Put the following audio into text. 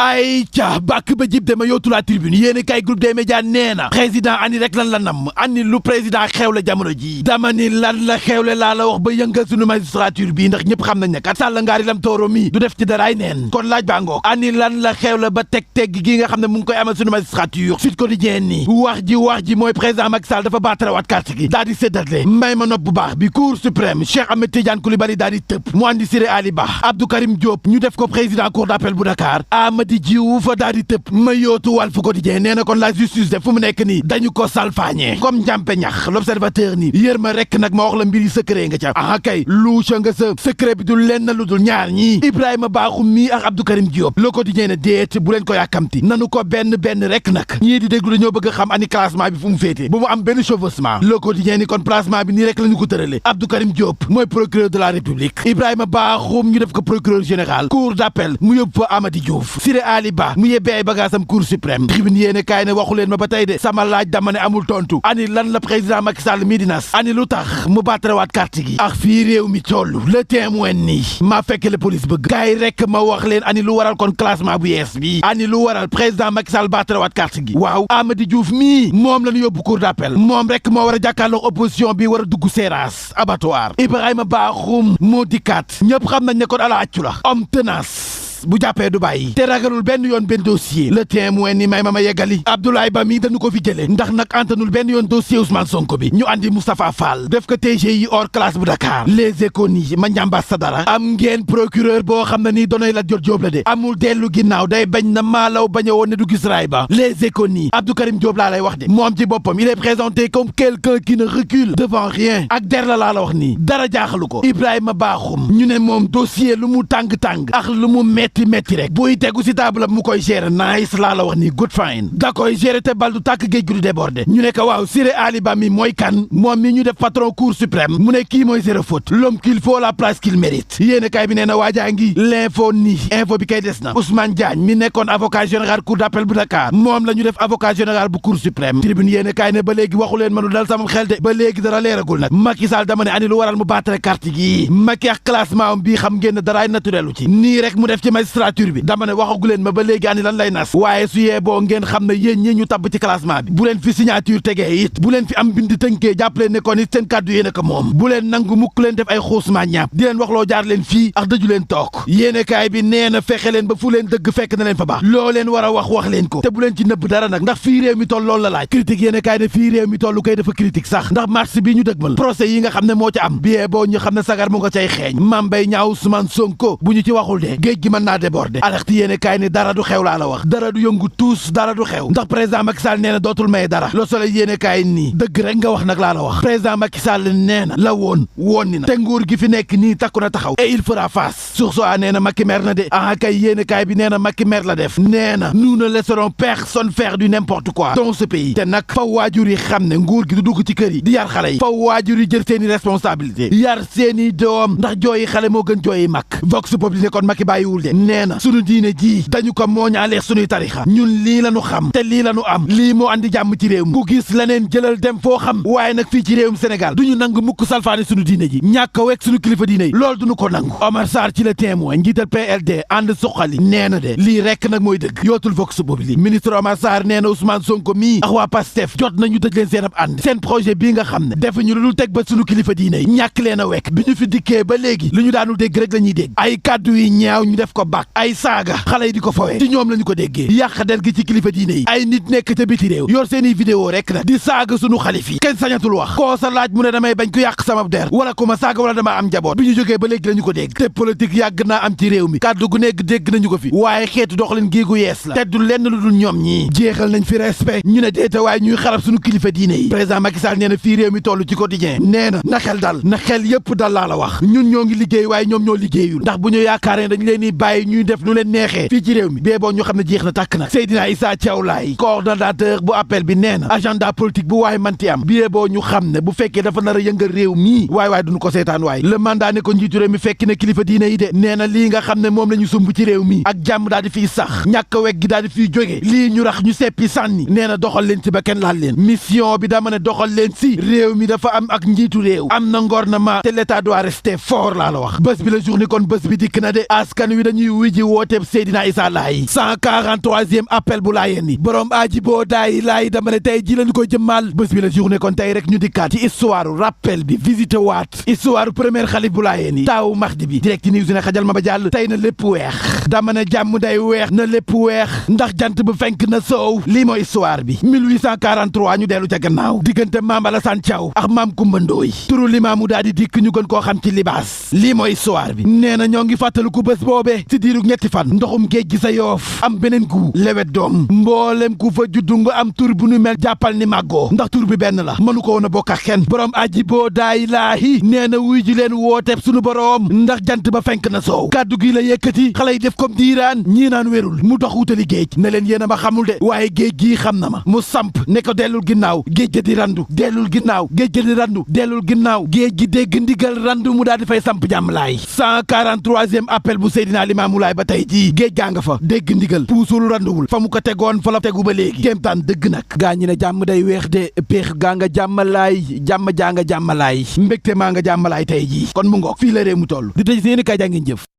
ay ca bàkk ba jib dema yootu la tribune yéeni kay groupe des médias nee na président ani rek lan la nam ani lu président xewle jamono ji dama ni lan la xewle laa la wax ba yëngal sunu magistrature bi ndax ñëpp xam nañ ne kat Sall ngaari lam tooro mi du def ci daraay neen kon laaj baa ngoog ani lan la xewle ba teg gi nga xam ne mu ngi koy amal sunu magistrature Sud Quotidien ni wax ji mooy président Macky Sall dafa baatarawaat carte gi daal di séddale may ma nopp bu baax bi cour suprême Cheikh Ahmed Tidiane Coulibaly daal di tëb mu andi Siré Ali Ba Abdou Karim Diop ñu def ko président cour d'appel bu Dakar Amady Diouf fa daal di tëb ma yootu Walf Quotidien nee na kon la justice de fu mu nekk nii dañu ko salfaañee comme njàmpe ñax l'observateur ni yër ma rek nag ma wax la mbir yi secret nga ca ah kay luuca nga sa secret bi du lenn lu dul ñaar ñii Ibrahima Bakhoum mii ak Abdou Karim Diop Le Quotidien ne déet bu leen ko yàkkamti nanu ko benn rek nag ñii di déglu dañoo bëgg a xam ani classement bi fu mu féete bu mu am benn chevauchement Le Quotidien ni kon placement bi nii rek la ñu ko tërale Abdou Karim Diop mooy procureur de la République Ibrahima Bakhoum ñu def ko procureur général cour d'appel mu yóbbu fa Amady Diouf Siré Ali Ba mu yebbee ay bagaasam cour suprême tribune yéene kaay ne waxu leen ma ba tey de sama laaj dama ne amul tontu ani lan la président Macky Sall mii di nas ani lu tax mu baatarawaat carte gi ak fii réew mi toll Le Témoin nii maa fekk le police bëgg kaay rek ma wax leen ani lu waral kon classement bu yees bi ani lu waral président Macky Sall baatarawaat carte gi waaw Amady Diouf mii moom la ñu yóbbu cour d'appel moom rek moo war a jàkkaarloo opposition bi war a dugg Seras abattoir Ibrahima Bakhoum moo dikkaat ñëpp xam nañ ne kon ala accu la homme tenace bu jàppee du bàyyi te ragalul benn yoon benn dossier Le Témoin ni may ma yeggali Abdoulaye Ba mi dañu ko fi jële ndax nag antanul benn yoon dossier Ousmane Sonko bi ñu andi Moustapha Fall def ko TGI hors classe bu Dakar Les Échos ni ma njàmbaas sa dara am ngeen procureur boo xam ne nii donoy la jot jóob la de amul dellu ginnaaw day bañ na maalaw bañ a woon ne du gis raay ba Les Échos ni Abdou Karim Diop laa lay wax de moom ci boppam il est présenté comme quelqu'un qui ne recule devant rien ak der la laa la wax nii dara jaaxalu ko Ibrahima Bakhoum ñu ne moom dossier lu mu tàng-tàng ak lu mu metti rek buy tegu si table mu koy gérer nice laa la wax ni good fine da koy gérer te bal du tàkk géej gu du débordé ñu ne ko waaw Siré Ali Ba mi mooy kan moom mi ñu def patron cour suprême mu ne kii mooy zéro faute l'homme qu'il faut la place qu'il mérite yéene kay bi nee na waajaa ngi l'info ni info bi kay des na Ousmane Diagne mi nekkoon avocat général cour d'appel bu Dakar moom la ñu def avocat général bu cour suprême tribune yéene kay ne ba léegi waxu leen mënu dal sama xel de ba léegi dara leeragul nag Macky Sall dama ne ani lu waral mu battre carte gi Macky ak classement bi xam ngeen ne daraay naturelu ci nii rek mu def ci magistrature bi dama ne waxagu leen ma ba léegi ani lan lay nas waaye su yee boo ngeen xam ne yéen ñi ñu tabb ci classement bi bu leen fi signature tegee it bu leen fi am bind tënkee jàpp leen ne kon it seen kàddu yéen a ko moom bu leen nangu mukk leen def ay xuusmaa ñaap di leen wax loo jaar leen fii ak dëju leen toog yéene kaay bi nee na fexe leen ba fu leen dëgg fekk na leen fa baax loo leen war a wax leen ko te bu leen ci nëbb dara nag ndax fii réew mi toll loolu la laaj critique yéene kaay ne fii réew mi toll koy dafa critique sax ndax mars bi ñu dëgmal procès yi nga xam ne moo ci am biyee boo ñu xam ne sagar mu nga cay xeeñ Mame Mbaye Niang Ousmane Sonko bu ñu ci waxul de géej gi mën naa déborder alerte yéene kaay ne dara du xew laa la wax dara du yëngu tuus dara du xew ndax président Macky Sall nee na dootul maye dara Le Soleil yéene kaay nii dëgg rek nga wax nag laa la wax président Macky Sall nee na la woon ni na te nguur gi fi nekk nii takku na taxaw et il fera face sur soi nee na Macky mer na de ah kay yéene kaay bi nee na Macky mer la def nee na nous ne laisserons personne faire du n'importe quoi dans ce pays te nag faw waajur yi xam ne nguur gi du dugg ci kër yi di yar xale yi faw waajur yi jël seeni responsabilité yar seeni doom ndax jooyi xale moo gën jooyi mag vox populi ne kon Macky bàyyiwul de nee na sunu diine ji dañu ko mooñaale sunuy tarixa ñun lii la ñu xam te lii la ñu am lii moo andi jàmm ci réew mi ku gis leneen jëlal dem foo xam waaye nag fii ci réewum Sénégal duñu nangu mukk salfaane sunu diine ji ñàkk a wekk sunu kilifa diine yi loolu duñu ko nangu Omar Sarr ci Le Témoin njiital PLD ànd suqali nee na de lii rekk nag mooy dëgg yootul vox populi ministre Omar Sarr nee na Ousmane Sonko mii ak waa Pastef jot nañu tëj leen seen ab ànd seen projet bii nga xam ne defuñu lu dul teg ba sunu kilifa diine yi ñàkk leen a wekk bi ñu fi dikkee ba léegi li ñu daanul dégg rek la ñuy dégg ay kàddu yi ñaaw ñu def ko bak ay saaga xale yi di ko fowee ci ñoom lañu ko déggee yàq del gi ci kilifa diine yi ay nit nekk ca biti réew yor seeni vidéo rek na di saaga sunu xalif yi kenn sañatul wax koo sa laaj mu ne damay bañ ku yàq sama der wala ku ma saaga wala dama am njaboot bi ñu jógee ba léegi la ñu ko dégg te politique yàgg naa am ci réew mi kàddu gu nekk dégg nañu ko fi waaye xeetu doxalin géegu yees la te du lenn lu dul ñoom ñii jeexal nañ fi respect ñu ne déete waaye ñuy xarab sunu kilifa diine yi président Macky Sall nee na fii réew mi toll ci quotidien nee na xel dal na xel yëpp dal laa la wax ñun ñoo ngi liggéey waaye ñoom ñoo liggéeyul ndax bu ñu yaakaaree dañ leen di bàyyi ñuy def nu leen neexee fii ci réew mi bee boo ñu xam ne jeex na tàkk nag Seydina Issa Thiaw Laye coordonnateur bu appel bi nee na agenda politique bu waaye manti am biyee boo ñu xam ne bu fekkee dafa nar a yëngal réew mii waay duñu ko seetaan waay le mandat ne ko njiitu réew mi fekk ne kilifa diine yi de nee na lii nga xam ne moom la ñu sumb ci réew mi ak jàmm daal di fiy sax ñàkk a wegg gi daal di fiy jóge lii ñu rax ñu seppi sànni nee na doxal leen ci ba kenn laal leen mission bi dama ne doxal leen si réew mi dafa am ak njiitu réew am na ngornement te l'état doit rester fort laa la wax bés bi la journée kon bés bi dikk na de askan wi dañuy dañuy wuy ji wooteeb Seydina Issa Laye 143e appel bu laayeen ni borom aaji boo daay laay dama ne tey ji lañu ko jëmmal bés bi la journée kon tey rek ñu dikkaat ci histoire rappel bi visité waat histoire premier xalif bu laayeen ni taawu Mahdi bi direct news ne xajal ma ba jàll tey na lépp weex dama ne jàmm day weex na lépp weex ndax jant bu fenk na soow lii mooy histoire bi 1843 ñu dellu ca gannaaw diggante maam Alassane Thiaw ak maam Kumba Ndooy turu limaamu daal di dikk ñu gën koo xam ci libaas lii mooy histoire bi nee na ñoo ngi fàttaliku bés boobee ci diiru ñetti fan ndoxum géej gi sa Yoof am beneen gu lewet doom mboolem ku fa juddu nga am tur bu nu mel jàppal ni màggoo ndax tur bi benn la mënu ko woon a bokk ak kenn borom aji boo daay laahi nee na wuy ji leen wooteeb sunu borom ndax jant ba fenk na soow kàddu gi la yëkkati xale yi def comme diiraan ñii naan wérul mu dox wutali géej ne leen yéen a ma xamul de waaye géej gii xam na ma mu samp ne ko dellul ginnaaw géej ga di randu dellul ginnaaw géej ga di randu dellul ginnaaw géej gi dégg ndigal randu mu daal di fay samp jàmm laay 143e appel bu Seydina Limaamu Laay ba tey jii géej gaa nga fa dégg ndigal puusul randuwul fa mu ko tegoon fa la tegu ba léegi kéemtaan dëgg nag gaa ñi ne jàmm day weex de péex gaa nga jàmmalaay jàmm jaa nga jàmmalaay mbégte maa nga jàmmalaay tey jii kon mu ngoog fii la réew mu toll di tëj seeni kay jaa ngeen jëf